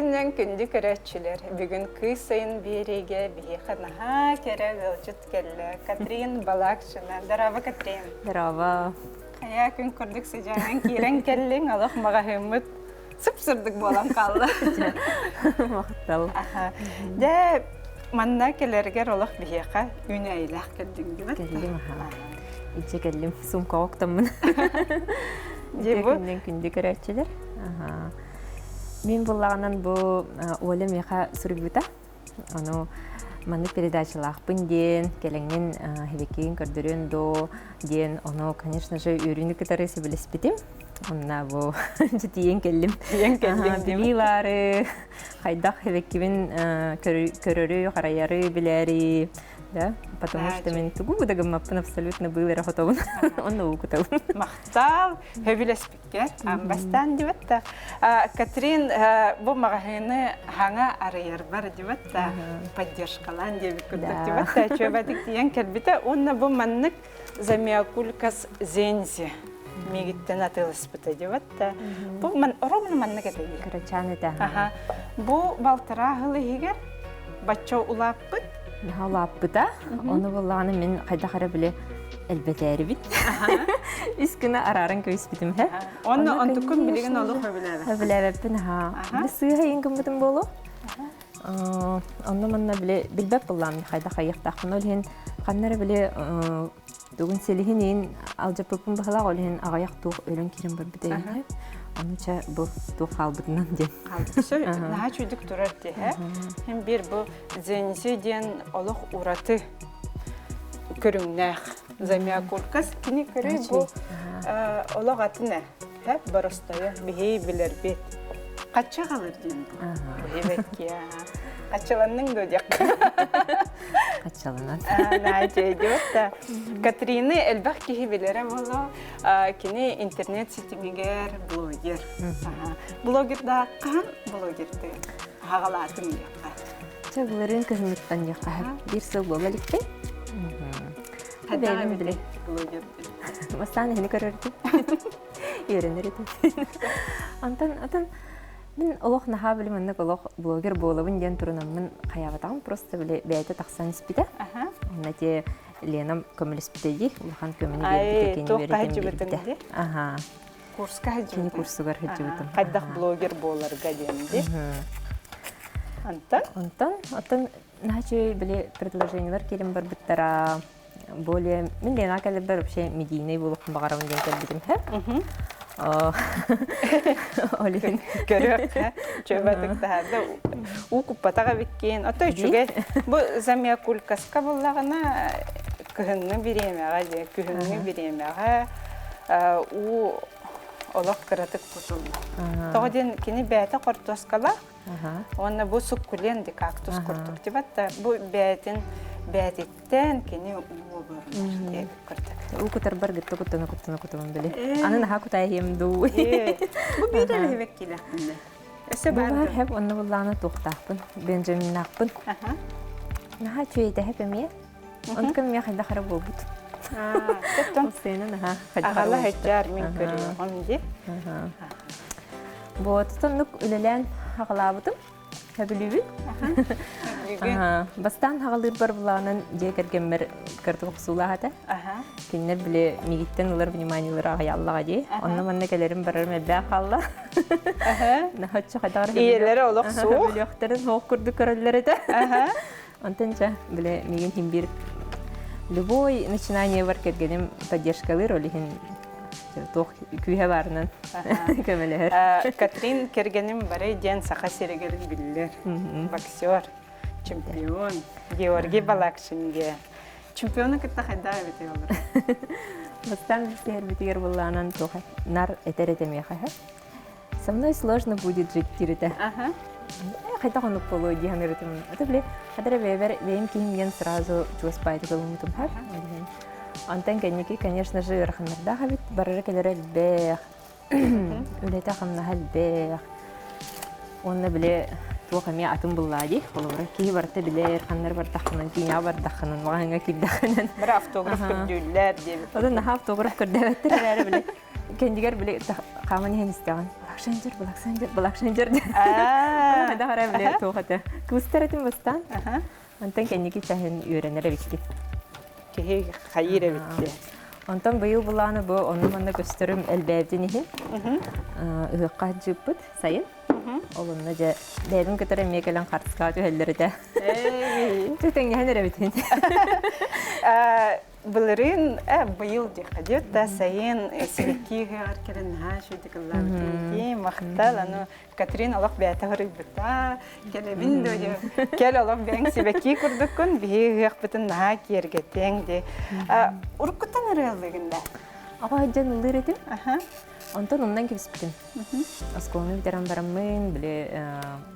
күннэн күндү көрөөччүлэр, бүгүн кыыс сайын биэриигэ биһиэхэ наһаа кэрэ ыалдьыт кэллэ. Катрин Балакшина. Здорово, Катрин. Здорово. Хайа күн курдук сыдьаанан киирэн кэллиҥ, олох маҕаһыыммыт сып-сырдык буолан хаалла. Махтал. Дьэ, манна кэлэргэр олох биһиэхэ үүнээйилээх кэллиҥ дибэт. Кэллим аха. Иччэ кэллим, сумкаҕа октоммун. Дьэ бу Күндү күндү көрөөччүлэр. Аха. Мин буллаҕынан бу Оля миэхэ суруйбута. Ону маннык передачалаахпын диэн, кэлэҥҥин хибикиин көрдөрүөн доо диэн, ону, конечно же, үөрүүнү кытары сөбүлэспитим. Онна бу тиийэн кэллим. Тиийэн кэллим. Билиилаары, хайдах хибиккибин көрөрү, харайары билээри, да, потому что мен тугу да гыммаппын абсолютно быыл эрэ хотобун. Онно уу кутабын. Махтал, сөбүлэспит Бастаан дибэт да Катрин бу маҕаһыыны хаҥа арыйарбар дибэт да поддержкалаан диэбит курдук дибэт да чүөбэтик тиийэн кэлбитэ уонна бу маннык замиокулькас зензи миигиттэн атыыласпыта дибэт да бу ман ровно маннык этэ Кырачаан этэ. Бу балтараа сыл иһигэр бачча улааппыт. Наһаа улааппыта. Ону буллаҕына мин хайдах эрэ били элбэтээрибит. Үс гына арааран көйүспүтүм һэ. Онно онтуккун билигин олох хөбүлээбэт. Хөбүлээбэппин аhaa. Били сыыһа иин гыммытым буолуо. Онно манна били билбэт буллаам хайдах хайыахтаахпын. Ол иһин ханна эрэ били Тугун силиһин иин алдьаппыппын быһалаах, ол иһин аҕыйах туох өлөн киирэн барбыта иһин. Ону чэ бу туох хаалбытынан диэн. Хаалбыт. Наһаа үчүгдүк турар диһэ. Хим биир бу зензи диэн олох ураты көрүҥнээх замиокулькас кини көрүй бу олох атын э боростойо биһи билэрбит. Хачча халыр диэн бу. Биһи Хаччаланныҥ дуо диэххэ. Хаччаланан. Надя идет да. Катрины элбэх киһи билэрэ буолуо. Кини интернет ситимигэр блогер. Блогердааххаһан блогерды хаҕалаатым диэххэ. Чэ, былырыын кыһыҥҥыттан диэххэ. Биир сыл буола иликпин. Бэйэм биле. Блогер. Бастаан эһини көрөрдүм. Үөрэнэр этим. Антон, атын Мин олох наһаа били маннык олох блогер буолабын диэн турунаммын хайаабатаҕым просто били бэйэтэ тахсан испитэ. Онно те Ленам көмөлөспүтэ дии, улахан көмөнү биэрбитэ, кини үөрэтэн биэрбитэ. Аха. Курска Кини курсугар сылдьыбытым. Хайдах блогер буоларга диэн дии. Антон? Онтон, оттон наһаа үчүгэй били предложениелар киирэн барбыттара. Более мин Лена кэлэрбэр вообще медийный буолуохпун баҕарабын диэн кэлбитим һэ. Ол иһин Көрүөххэ, чөбөтүк таһаарда. Уу куппатах эбиккин. Ото үчүгэй. Бу замиокулькаска буллаҕына кыһыҥҥы бириэмэҕэ дьэ күһүҥҥү бириэмэҕэ уу олох кыратык кутуллар. Тоҕо диэн кини бэйэтэ хортуоскалаах Уонна бу суккулент кактус курдук тибатта бу бээтин бээтиттэн кини уу оборунар диэбит курдук. Уу кутарбар гытта куттана куттана кутабын били. Аны наһаа кутаайым дуу. Бу биир элэһибек килэхпинне. Өссө Бу бар хэп онно буллаана туохтаахпын, бенджаминнаахпын. Наһаа үчүгэй хэп эмиэ. Онтукам эмиэ хайдах эрэ буолбут. Тоттон Сыана наһаа хайдах Аҕала һэддьаар мин көрүөҕүм дии. Вот соннук үлэлээн хаҕалаабытым. Сөбүлүүбүн. Бастаан хаҕалыырбар булаанан дьиэ кэргэммэр кырдык охсуулаах этэ. Кинилэр били мигиттэн ылар вниманиелары аҕыйаллаҕа дии. Онно манна кэлэрим барарым элбээх хаалла. Наһаччы хайдах эрэ Ийэлэрэ олох суох. Бүлүөхтэрин суох курдук көрөллөр этэ. Онтон чэ, били миигин иһин биир любой начинаниебар кэргэним поддержкалыыр, ол иһин туох күүһэ баарынан көмөлөһөр. Катрин кэргэним бары диэн Саха сиригэр биллэр боксер, чемпион Георгий Балакшин диye. Чемпиону кытта хайдах эбитий олор? Бастаан билсиһэрбитигэр буллаанан туох нар этэр этэмиэхэ Со мной сложно будет жить дииритэ. Хайдах оннук буолуой дии саныырытым. Это били хадара бэйэбэр бэйэм киһим диэн сразу чугаспаайдык ылыммытым хар. Онтон кэнники, конечно же, ыараханнардаах эбит. Барара кэлэрэ элбэх. Үлэтэ хамнаһа элбэх. Уонна били туох эмиэ атын буллаа дии. Холобура, киһи барыта билэр, ханнар бардаххынан, киинэҕэ бардаххынан, маҕаһыыҥҥа киирдэххинэн. Бары автограф көрдүүллэр диэбит. Ону наһаа автограф көрдөөбөттөр эрээри били кэннигэр били хааман иһэн истэҕин. Балакшанжыр, балакшанжыр, балакшанжыр. Аны хайдах эрэ били туох этэ. Кыбыстар этим бастаан. Онтон кэнники чаһын үөрэнэр эбиккин. Киһи хайыыр эбит диye. Онтон быйыл былааны бу онно-манна көстөрүм элбээбитин иһин ыһыахха дьыыппыт сайын. Ол онно дьэ бэйэбин кытары эмиэ кэлэн хартыскаҕа түһэллэр этэ. Тэҥнэһэн эрэбитин. Былырыын, быйыл диэххэ диэт да сайын сибэкки ыһыаҕар кэлэн наһаа үчүгэйдик ыллаабытым махтал. Аны Катрин олох бэйэтэ хоруйбута. Кэлэбин доо диэ. Кэл олох бэйэҥ сибэкки курдуккун, биһи ыһыахпытын наһаа киэргэтиэҥ дии. Уруккуттан ырыаллыгын да? Аҕа сылдьан ыллыыр этим. Онтон умнан кэбиспитим. Оскуоланы бүтэрэн бараммын, били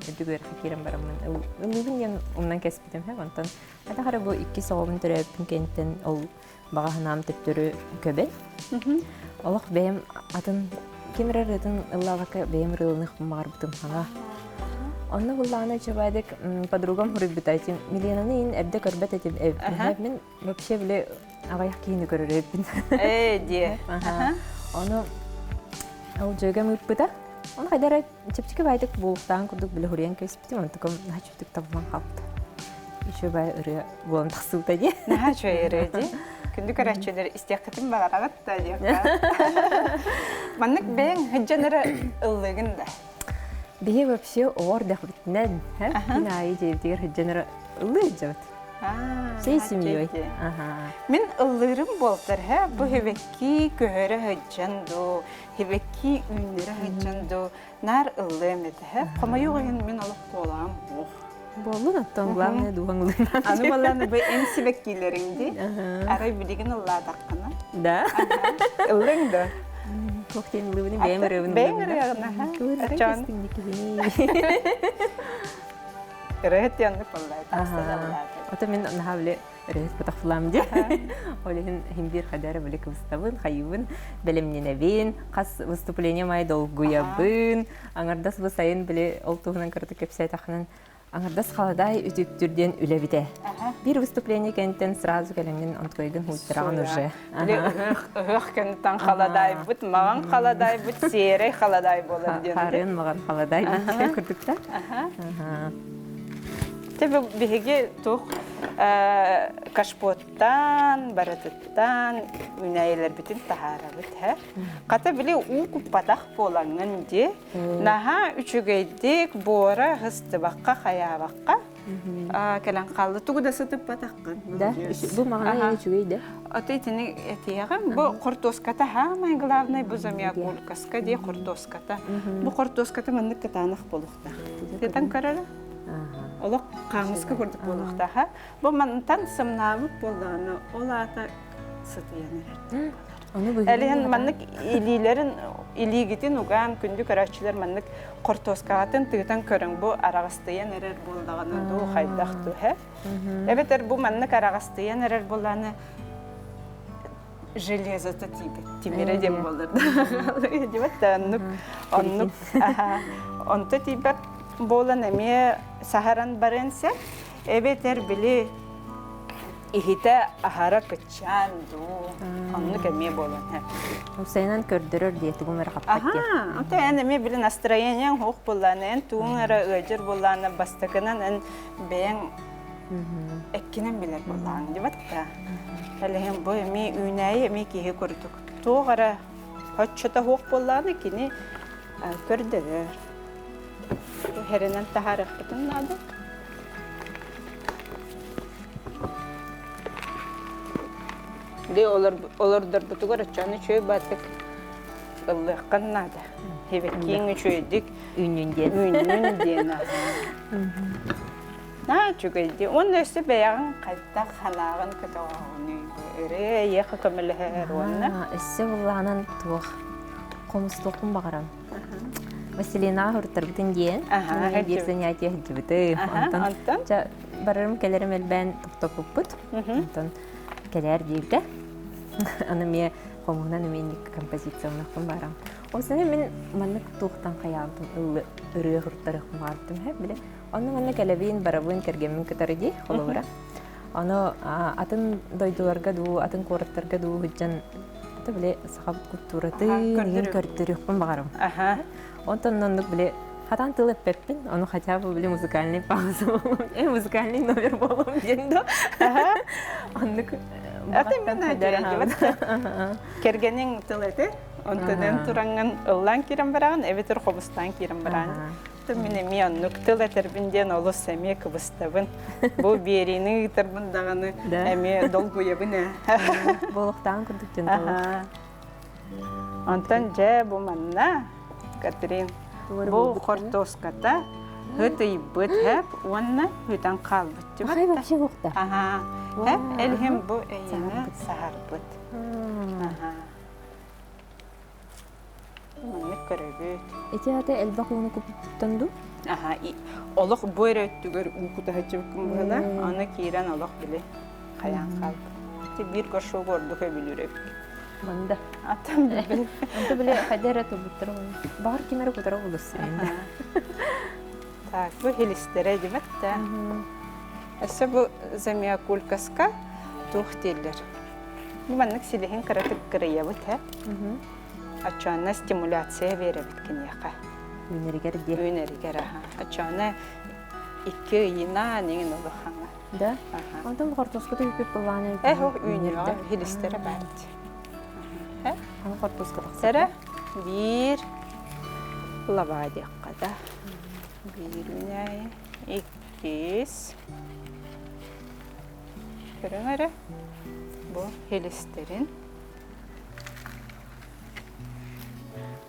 үрдүк үөрэххэ киирэн бараммын ыллыыбын диэн умнан кэспитим. Онтон Хайдах эрэ бу иккис оҕобун төрөөбүппүн кэнниттэн ол баҕа санаам төттөрү көбөн. Олох бэйэм атын ким эрэ ырыатын ыллаабакка бэйэм ырыаланыахпын баҕарбытым хаҥа. Онно буллаҕына чабайдык подругам суруйбута этим Миленаны иин эрдэ көрбөт этим эбиппин. Мин вообще били аҕыйах киһини көрөр эбиппин. Ээ диэ. Ону ол дьүөгэм ыыппыта. Ону хайда эрэ чэпчэки баайдык буолуохтааҕын курдук били хуруйан кэбиспитим, онтукам наһаа үчүгдүк табыллан хаалбыта. Үчүгэй ырыа буолан тахсыбыта дии. Наһаа үчүгэй ырыа дии. Күндү көрөөччүлэр истиэххитин баҕараҕыт да диэххэ. Маннык бэйэҥ сылдьан эрэ ыллыгын да. Биһи вообще оҕор дэхбитинэн, күн аайы дьиэбитигэр сылдьан эрэ ыллыы сылдьабыт. Всей семьей. Мин ыллыырым буолтар, бу хибэкки көһөрө сылдьан дуу, Хибэкки үүннэрэ сылдьан дуу, наар ыллыам этэ. Хомойуох иһин мин олох куолаам суох. Буоллун оттон главное дууһаҥ ылын. Аны балланы бу эн сибэккилэриҥ дии. Арай билигин ыллаатаххына. Да. Ыллыҥ да. Туох диэн ыллыыбыный бэйэм ырыабын Бэйэҥ ырыаҕын аха. Ачон. Ырыаһыт диэн боллай. Ото мин наһаа били Ырыһыт бутахлаам дии. Ол иһин иһин биир хадара били кыбыстабын, хайыбын, бэлэмнэнэбин, хас выступление май долгуйабын. Аңардас бу сайын били ол туһунан кыратык кэпсээтэхинэн аңардас халадаай үтүктүр диэн үлэбитэ. Биир выступление кэнниттэн сразу кэлэҥҥин онтукайгын һууттараҕын уже. Били ыһыах кэнниттэн халадаайбыт, маҕан халадаайбыт, сиэрэй халадаай буолар диэн. Хаарыан маҕан халадаай курдуктар. Дьэ биһиги туох кашпоттан, барытыттан үүнээйилэрбитин таһаарабыт һэ. Хата били уу куппатах буолаҥҥын дии. Наһаа үчүгэйдик буора һыстыбакка, хайаабакка кэлэн хаалла. Тугу да сытыппатаххын. Да, бу маҕана үчүгэй да. Ото итини этиэҕим. Бу хортуоската хаамай главный бу замиакулькаска дии хортуоската. Бу хортуоската маннык кытаанах буолуохтаах. Тытан көрөрө. Олох хаамыска курдук буолуохтааха. Бу мантан сымнаабыт буоллаҕына, ол аата сытыйан эрэр. Элиһин маннык илиилэрин илиигитин угаан күндү көрөөччүлэр маннык хортуоскаҕытын тыытан көрүҥ бу араҕастыйан эрэр буоллаҕына дуу хайдах дуу һэ эбэтэр бу маннык араҕастыйан эрэр буоллаҕына железото тиийбэт тимирэ диэн буолар диэбэт да оннук оннук онто тиийбэт буолан эмиэ саһаран барыан сөп эбэтэр били иһитэ аһара кыччаан дуу оннук эмиэ буолан Усайынан көрдөрөр дии тугум эрэ хаппат диye. Ото эн эмиэ били настроениең хуох буоллаана эн тугуҥ эрэ ыадьыр буоллаана бастакынан эн бэйэҥ эккинэн билэр буоллаҕыҥ дибат да. Элэһин бу эмиэ үүнээйи эмиэ киһи курдук туох эрэ оччото суох буоллаҕына кини көрдөрөр. Иһэринэн таһаарыахпытын наада. Ди олордорбутугар оччону үчүгэй баатык ыллыаххын наада. Хибэккииҥ үчүгэйдик үүннүн диэн. Үүннүн диэн. Наһаа үчүгэй дии. Уонна өссө бэйэҕин хайдах санааҕын көтөҕөҕүнүй? Ырыа эйиэхэ көмөлөһөр уонна? Өссө буллаҕынан туох хомустуохпун баҕарам. Василинаҕа суруттарбытын диэн биир занятие сылдьыбытым. Онтон ча барарым кэлэрим элбээн тохтоппуппут. Онтон кэлээр диэбитэ. Аны эмиэ хомуһунан эмиэ инник композицияланыахпын баарам. Ол сана мин маннык туохтан хайаабытым ыллы ырыа суруттарыахпын баҕарбытым һэ били Онно манна кэлэбин, барабын, кэргэммин кытары дии, холобура. Ону атын дойдуларга дуу, атын куораттарга дуу сылдьан, ата били сахабыт культуратын иһин көрдөрүөхпүн баҕарым. Онтон оннук били хатан тыл эппэппин, ону хотя бы били музыкальный пауза буолуом, музыкальный номер буолуом диэн да. Оннук Аты мен Кэргэниҥ тыл этэ, онтон тураҥҥын ыллаан киирэн бараҕын, эбэтэр хобустаан киирэн бараҕын. Мин эмиэ оннук тыл этэрбин диэн олус эмиэ кыбыстабын. Бу биэриини ыытарбын даҕаны эмиэ долгуйабын ээ. Буолуохтааҕын курдук дьон Онтон дьэ бу манна Катрин бу хортуоската ытыйбыт хэп уонна үтэн хаалбыт. Хай вообще уохта. Аха. Хэп элһим бу эйине саһарбыт. Аха. Маннык көрөбүт. Ити ата элбэх ууну куппуттан ду? Аха, олох бу эрэ өттүгэр уу кутаһыччыбыккын быһыла, аны киирэн олох били хайаан хаалбыт. Ити биир горшок ордук өбүлүүр эбит. Манда. Аттан билбит. Онто били хайда эрэ турбуттар Баҕар ким эрэ кутара булус. Так, бу хилистэрэ дибэт да. Өссө бу замиокулькаска туох дииллэр. Бу маннык силиһин кыратык кырыйабыт, э? Оччоонно стимуляция биэрэбит киниэхэ. Үүнэригэр диэ. Үүнэригэр, аха. Оччоонно икки ыйынан иҥин улахаҥа. Да? Онтон хортуоската үүппүт былааны Э, үүнүөҕэ, хилистэрэ баар дии. Аны хортуоска тахсара. Биир лаба диэххэ да. Биир үүнээйи, иккис. Көрүҥ эрэ, бу хилистэрин.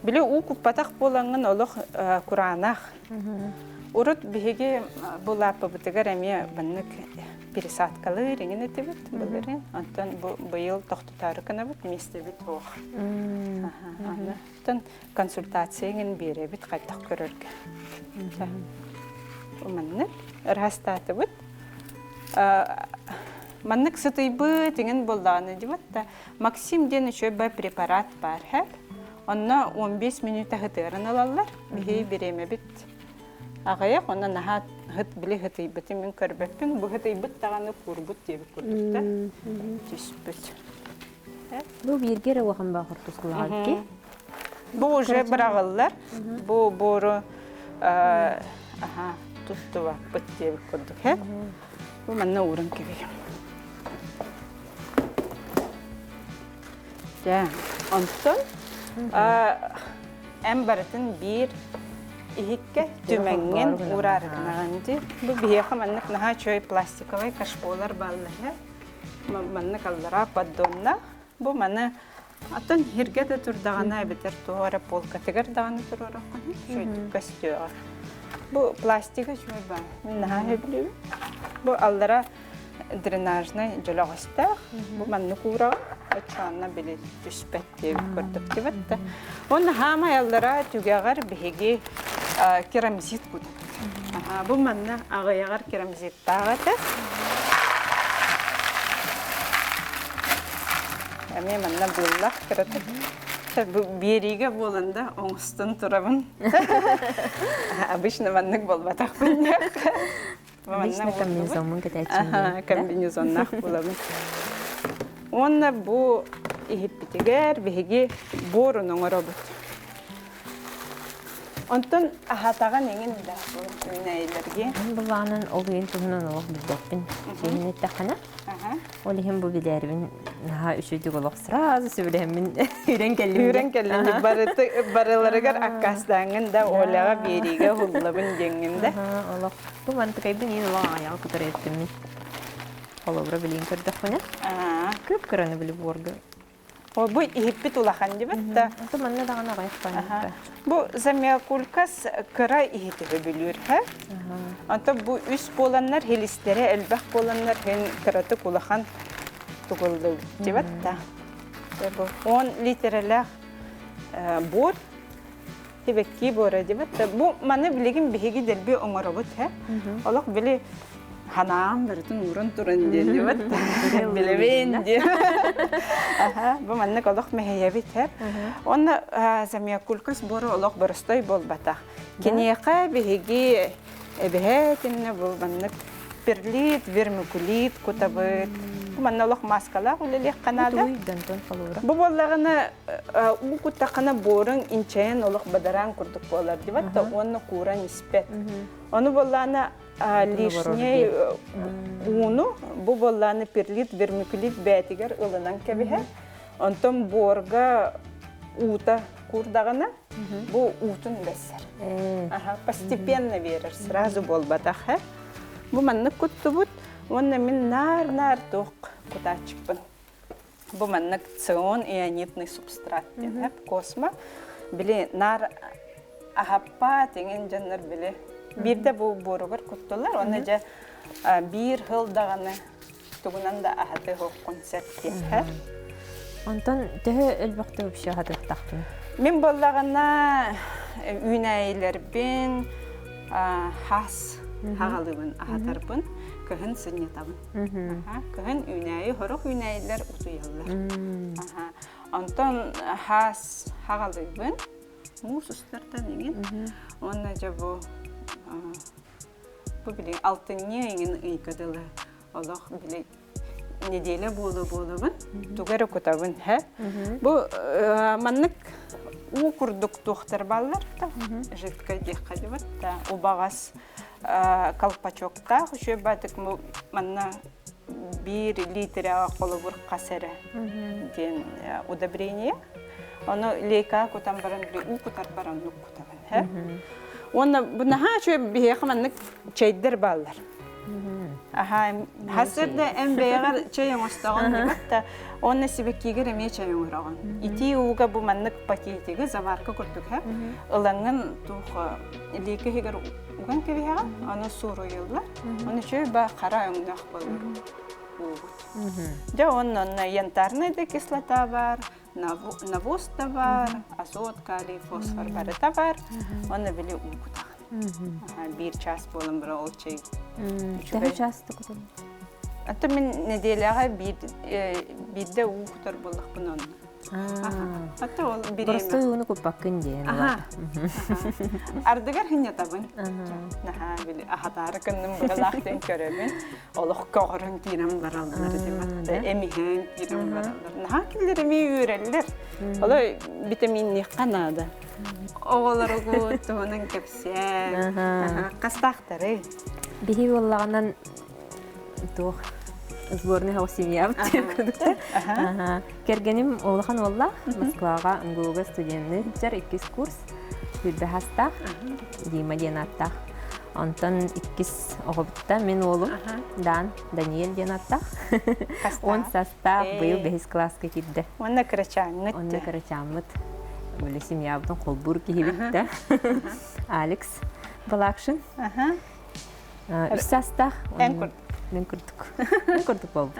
Били уу куппатах буолаҥҥын олох кураанах. Урут биһиги бу лааппыбытыгар эмиэ маннык пересадкалыыр иҥин этибит былырыын. Онтон бу быйыл тохтотоору гынабыт, миэстэбит суох. Оттон консультация иҥин биэрэбит хайдах көрөргө. Маннык ыраастаатыбыт. Маннык сытыйбыт иҥин буоллаҕына дибат да Максим диэн үчүгэй препарат баар һэп. Онно 15 мүнүүтэ һытыарын ылаллар. Биһи бириэмэбит аҕыйах, онно наһаа һыт били һытыйбытын мин көрбөппүн. Бу һытыйбыт даҕаны куурбут диэбит курдук да түспүт. Бу бииргэ эрэ улахан баахыр тускулаҕа Бу уже быраҕыллар. Бу буору аха туттубаппыт диэбит курдук. Бу манна ууран кэбиһиэм. Дьэ, онтон эн барытын биир иһиккэ түмэҥҥин уураарыкынаҕын дии. Бу биһиэхэ маннык наһаа үчүгэй пластиковай кашполар бааллар. Маннык аллараа поддоннаах. Бу маны атын сиргэ да турдаҕына эбэтэр туох эрэ полкатыгар даҕаны туруораххына үчүгэйдик көстүөҕэ. Бу пластига үчүгэй баар. Мин наһаа сөбүлүүбүн. Бу аллара дренажнай дьөлөҕөстөөх. Бу маннык уураҕын оччоонно били түспэт диэбит курдук дибэт да. Уонна хаамай аллара түгэҕэр биһиги керамзит кутабыт. Бу манна аҕыйаҕар керамзиттаах этэ. Эмиэ манна быыллах кыратык. Бу биэриигэ буолан да оҥостон турабын. Обычно маннык буолбатахпын. Обычно комбинезонмун кэтээччим. Комбинезоннаах буолабын. Уонна бу иһиппитигэр биһиги буорун оҥоробут. Онтон аһатаҕын эҥин да үүнээйилэргэ. Мин былаанын ол иһин туһунан олох билбэппин. Сиһин эттэххинэ. Ол иһин бу билээрбин наһаа үчүгдүк олох сразу сөбүлэһэммин үүрэн кэллим. Үүрэн кэллим. Барыларыгар аккаастааҥҥын да Оляҕа биэриигэ уһуллабын диэҥҥин да. Олох бу мантыкайбын иин олох аҕайаҕа кутар эттиммин. Холобура билиин көрдөхпүнэ. Кып-кыраны били буорга Бу иһиппит улахан дибит да. Ото манна даҕаны аҕыйах паанньыкта. Бу замиокулькас кыра иһити өбүлүүр һэ. Онтон бу үс буоланнар хилистэрэ элбэх буоланнар һин кыратык улахан тугуллубут дибит да. Бу 10 литрэлээх буор Тибэкки буора дибит. Бу маны билигин биһиги дэлби оҥоробут һэ. Олох били ханаам барытын ууран туран диэн дибит. Билэбин диэн. Аха, бу маннык олох мэһэйэбит һэ. Онно замиокулькас буора олох боростой буолбатах. Киниэхэ биһиги эбэһэ тиннэ бу маннык Перлит, вермикулит кутабыт. Манна олох маскалаах үлэлиэххэ наада. Бу буоллаҕына уу куттаххына буоруҥ инчэйэн олох бадараан курдук буолар дибат да уонна кууран испэт. Ону буоллаҕына лишний ууну бу буоллаҕына перлит, вермикулит бээтигэр ылынан кэбиһэр. Онтон буорга уута куурдаҕына бу уутун бэссэр. Аха, постепенно берер, сразу буолбатах. Бу маннык куттубут уонна мин наар-наар туох кутааччыкпын. Бу маннык цион ионитный субстрат диэн космо. Били наар аһаппа тиҥин дьоннор били биирдэ бу буоругар куттулар, уонна дьэ биир хыл даҕаны тугунан да аһаты хоққун сөп диэххэ. Онтон төһө элбэхтэ вообще аһатыахтаахпын? Мин буоллаҕына үүнээйилэрбин хас хаҕалыбын аһатарбын кыһын сынньатабын. Кыһын үүнээйи хорох үүнээйилэр утуйаллар. Онтон хас хаҕалыыбын муус устартан иҥин уонна дьэ бу бу били алтынньы иҥин ыйга дылы олох били неделя буола-буолабын тугу эрэ кутабын һэ бу маннык уу курдук туохтар бааллар да жидкай диэххэ дибит да убаҕас колпачоктаах үчүгэй баатык манна биир литрэ холобур хас эрэ диэн удобрение ону лейка кутан баран уу кутар баран нук кутабын һэ уонна бу наһаа үчүгэй биһиэхэ маннык чэйдэр бааллар Аха, хасыр да эн бэйэҕэр чэй оҥостоҕун дибэт да, уонна сибэккиигэр эмиэ чэй оҥороҕун. Итии ууга бу маннык пакетигы заварка курдук һэ, ылаҥҥын туох лиэкэ иһигэр уган кэбиһэҕин, ону суруйуллар. Ону үчүгэй ба хара өҥнөөх болор уубут. Дьэ уонна онно янтарная да кислота бар, навоз да бар, азот, калий, фосфор барыта бар. Онно били уу кутаҕын. Биир час буолан бара ол чэй. Төһө час кутун? Ата мин неделяҕа биирдэ уу кутар буоллахпын онно. Ата ол бириэмэ. Просто ууну куппаккын диэн. Ардыгар хиннятабын. Наһаа били ахатаары кынным быһалаах диэн көрөбүн. Олох көҕөрөн киирэн бараллар диматта эмиһэн киирэн бараллар. Наһаа кинилэр эмиэ үөрэллэр. Олой витаминниэххэ наада. Оҕолоругут туһунан кэпсээн. Хастаахтарый? Биһи буоллаҕынан туох сборный хаус семьябыт курдуктар. Кэргэним улахан уоллаах Москваҕа МГУга студенныы сылдьар иккис курс сүүрбэ саастаах Дима диэн ааттаах. Онтон иккис оҕобутта мин уолум Дан Даниэль диэн ааттаах. Он састаах быйыл бэһис кылааска киирдэ. Уонна кырачааҥҥыт. Уонна кырачааммыт. Били семьябытын холбуур киһибит да. Алекс Балакшин. Үс саастаах. Эн курдук. Мен курдук. Мен курдук буолбут.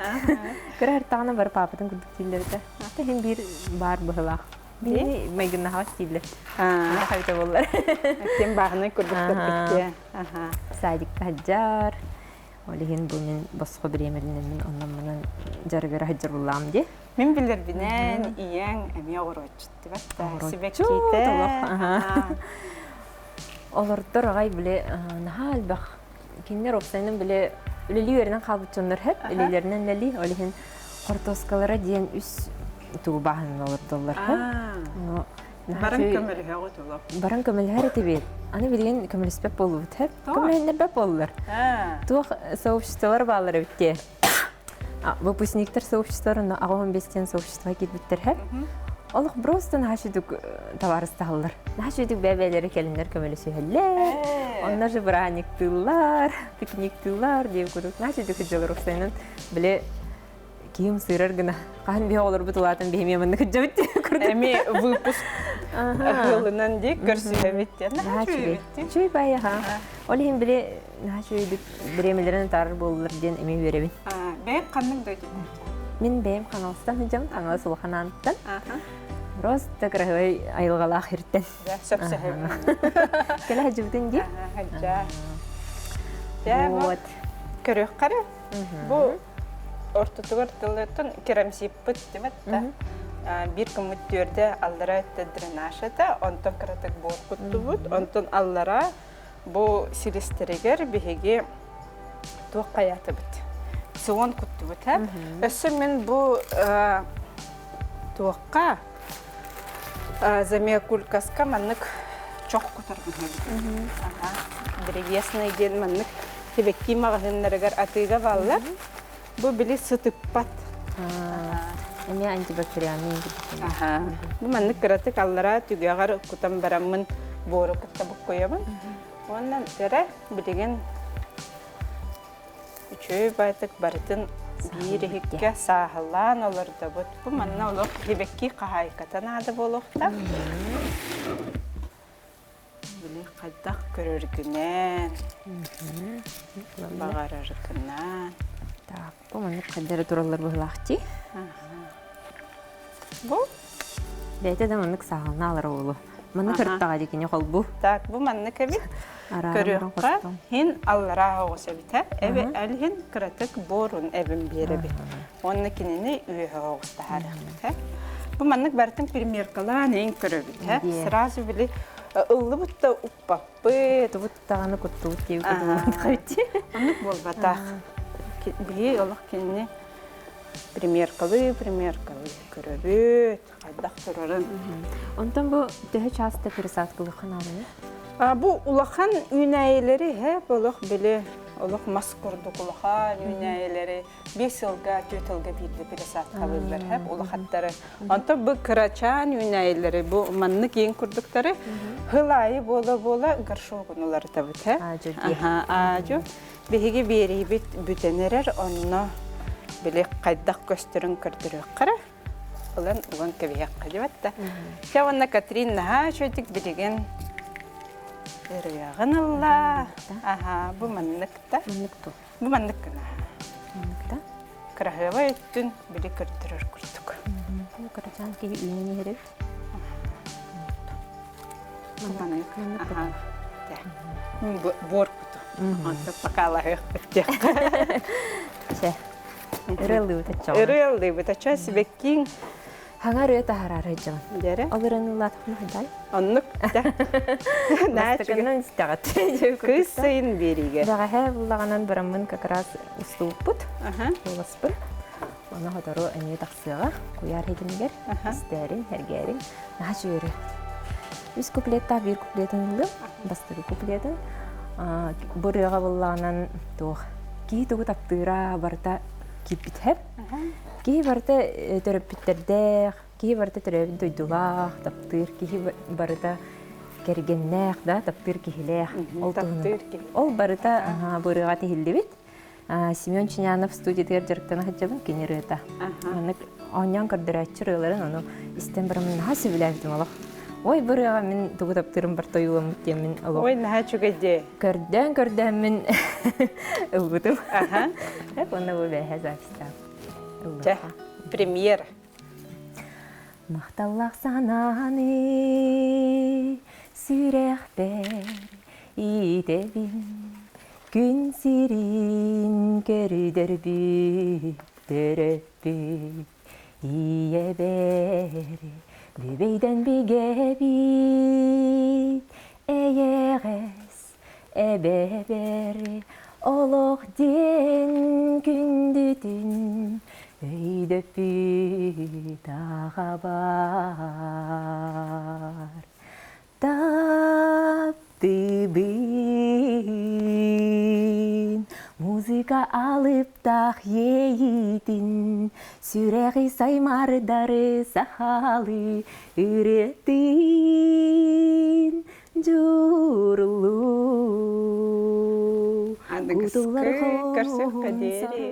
Кыра ыртаҕына бары паапатын курдук дииллэр этэ. Иһин биир баар быһылаах. Бини майгыннаһаҕас дииллэр. Хайта буоллар. Ким бааһынай курдук көрбүттэ. Садикка сылдьар. Ол иһин бу мин босхо бириэмэлинэн мин онон-манан дьарыгыра сылдьар буллаам дии. Мин билэрбинэн ийэҥ эмиэ оҕуруотчут дибэт да сибэккиитэ. Олордор аҕай били наһаа элбэх кинилэр уопсайынан били үлэлии үөрэнэн хаалбыт дьоннор хэп илиилэринэн үлэлии ол иһин хортуоскалара диэн үс тугу бааһынан олордоллор хэп Баран көмөлөһөҕүт олох. Баран көмөлөһөр этибит. Аны билигин көмөлөспөт буоллубут хэп. Көмөлөһөннөрбөт буоллулар. Туох сообществолар бааллар эбит дии. Выпускниктар сообществолар аҕа 15 сообщество киирбиттэр хэп. Олох просто наһаа сүдүк табаарыстаһаллар. Наһаа сүдүк бэйэ-бэйэлэрэ кэлиннэр көмөлөсүһэллэр. Онно же бырааһынньыктыыллар, пикниктыыллар диэн курдук наһаа сүдүк сылдьаллар уопсайынан били киһим сыырар гына хаһан биһи оҕолорбут улаатан биһи маннык сылдьабыт диэн курдук. Эми выпуск ыһылынан дии көрсүһэбит диэн. Наһаа үчүгэй. Үчүгэй баайы аха. Ол иһин били наһаа үчүгэйдик бириэмэлэрин атаарар буоллулар диэн эмиэ үөрэбин. Бэйэм ханнык дойдуттан? Мин бэйэм Хаҥаластан сылдьабын, Хаҥалас Улахан Аантан. Просто кыраһыай айылҕалаах иртэн. Сөпсөһөбүн. Кэлэ сылдьыбытын дии. Дьэ, вот. Көрүөххэ эрэ. Бу ортотугар тылыттан керамзиппыт димэт да. Биир кыммыт түөрдэ аллара өттө дренаж этэ, онтон кыратык буор куттубут, онтон аллара бу силистэригэр биһиги Туох хайаатыбыт? Суон куттубут, һэ? Өссө мин бу туохха замиокулькаска маннык чох кутарбын Ага. Древесный диэн маннык сибэкки маҕаһыыннарыгар атыыга бааллар. Бу били сытыппат. Эмиэ антибактериальный Аха. Бу маннык кыратык аллараа түгэҕэр кутан бараммын буору кытта буккуйабын. Уонна эрэ билигин үчүгэй баайтык барытын биир иһиккэ сааһылаан олордобут. Бу манна олох сибэкки хаһаайката наада буолуохтаах. Били хайдах көрөргүнэн, баҕараргынан. Так, бу маннык хайдары тураллар быһылаах дии. Бу? Бэйэтэ да маннык сааһылана алар уолу. Маннык ырыттаҕа дии кини холбу. Так, бу маннык эбит. Көрүөххэ, хин аллараа оҕус эбит Эби әлһин кыратык буорун эбин биэрэбит. Уонна кинини үөһэ оҕус таһаарыахпыт. Бу маннык барытын примеркалаан эҥ көрөбүт. Сразу били ыллыбыт да укпаппыт. Тубут даҕаны куттубут диэбит. Оннук буолбатах. Биһи олох кинини примеркалыы примеркалыы көрөбүт. Хайдах турарын. Онтон бу төһө часто пересадкалыахха нааданы? Бу улахан үүнээйилэри һэ олох били олох мас курдук улахан үүнээйилэри 5 сылга, 4 сылга биирдэ пересадкалыыллар һэ улахаттары. Онтон бу кырачаан үүнээйилэри бу маннык иин курдуктары хыл аайы буола-буола горшогун уларытабыт һэ. Аадьу. Биһиги биэриибит бүтэн эрэр, онно били хайдах көстөрүн көрдөрүөххэ эрэ. Ылан уган кэбиһиэххэ диэбэт да. Чэ уонна Катрин наһаа үчүгэйдик билигин ырыаҕын ылла. Аһаа, бу маннык да. Маннык ту. Бу маннык гына. Маннык да. Кыраһыабай өттүн били көрдөрөр курдук. Бу кырачаан киһи үүнэн иһэр эбит. Маннык. Аһаа. Буор куту. Онто покалаһыахпыт диэххэ. Чэ. Ырыалыыбыт оччоҕо. Ырыалыыбыт оччоҕо сибэккиҥ Хаҥа ырыа таһараары сылдьабын. Дьэрэ. Ол ырыаны ыллаатахпына хайдай? Оннук да. Бастакынан истэҕит. Кыыс сайын биэриигэ. Бэҕэһээ буллаҕынан бараммын как раз устубуппут. Куоласпын. Ону сотору эмиэ тахсыаҕа. Куйаар иһитинигэр истээрин, эргээрин. Наһаа үчүгэй Үс куплеттаах биир куплетын ыллым. Бастакы куплетын. Бу ырыаҕа буллаҕынан туох киһи тугу таптыыра барыта киирбитэ. Киһи барыта төрөппүттэрдээх, киһи барыта төрөөбүт дойдулаах, таптыыр киһи барыта кэргэннээх да, таптыыр киһилээх. Ол таптыыр киһи. Ол барыта бу ырыаҕа тиһиллибит. Семен Чинянов студиятыгар дьарыктана сылдьабын, кини ырыата. Маннык оонньоон көрдөрөөччү ырыаларын ону истэн бараммын наһаа сөбүлээбитим олох. Ой, бу ырыаҕа мин тугу таптыырым бар тойууламмыт диэммин олох. Ой, наһаа үчүгэй дии. Көрдөөн көрдөөн ылбытым. Уонна бу бэһэ записьтаах. Чэ, премьер. Махталлаах санааны сүрэхпэр иитэбин Күн сирин көрдөрбүт, төрөппүт ийэбэр бүбэйдэн бигэбит, эйэҕэс эбэбэр олох диэн күндүтүн өйдөппүт аҕабар. Таптыыбын музыка алыптаах иэйиитин сүрэҕи саймардары сахалыы ырыатын дьурулуу Аныгыскы кутуллар көрсүөххэ хоһун диэри.